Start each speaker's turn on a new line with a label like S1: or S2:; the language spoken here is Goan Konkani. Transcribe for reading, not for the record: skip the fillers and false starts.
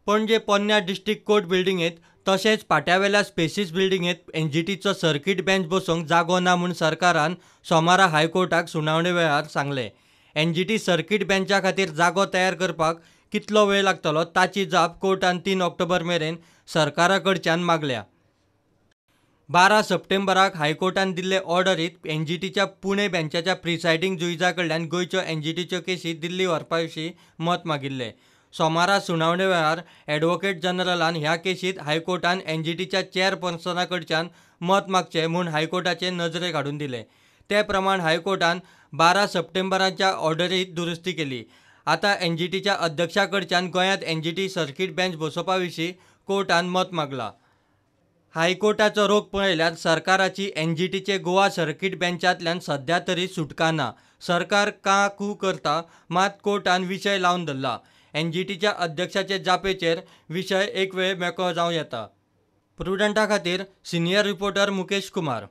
S1: पणजे पोन्न्या डिस्ट्रिक्ट कोर्ट बिल्डिंगेंत तशेंच पाट्यावेल्या स्पेसीस बिल्डिंगेंत एनजीटीचो सर्कीट बेंच बसोवंक जागो ना म्हूण सरकारान सोमारा हायकोर्टाक सुनावणे वेळार सांगलें. एनजीटी सर्कीट बेंचा खातीर जागो तयार करपाक कितलो वेळ लागतलो ताची जाप कोर्टान 3 ऑक्टोबर मेरेन सरकारा कडच्यान मागल्या. 12 सप्टेंबराक हायकोर्टान दिल्ले ऑर्डरींत एनजीटीच्या पुणे बेंचाच्या प्रिसायडींग जुईजा कडल्यान गोंयच्यो एनजीटीच्यो केशी दिल्ली व्हरपा विशीं मत मागिल्लें. सोमारा सुनावणे वेळार ॲडव्होकेट जनरलान ह्या केशींत हायकोर्टान एनजीटीच्या चेअरपर्सना कडच्यान मत मागचें म्हूण हायकोर्टाचे नजरेक हाडून दिलें. ते प्रमाण हायकोर्टान 12 सप्टेंबराच्या ऑर्डरींत दुरुस्ती केली. आतां एनजीटीच्या अध्यक्षा कडच्यान गोंयांत एनजीटी सर्कीट बेंच बसोवपा विशीं कोर्टान मत मागलां. हायकोर्टाचो रोख पळयल्यार सरकाराची एनजीटीचे गोवा सर्कीट बेंचांतल्यान सध्या तरी सुटका ना. सरकार का कू करता मात कोर्टान विशय लावन धरला. एनजीटीच्या अध्यक्षाचे जापेचेर विशय एक वेळ मेकळो जावं येता. प्रुडंटा खातीर सिनियर रिपोर्टर मुकेश कुमार.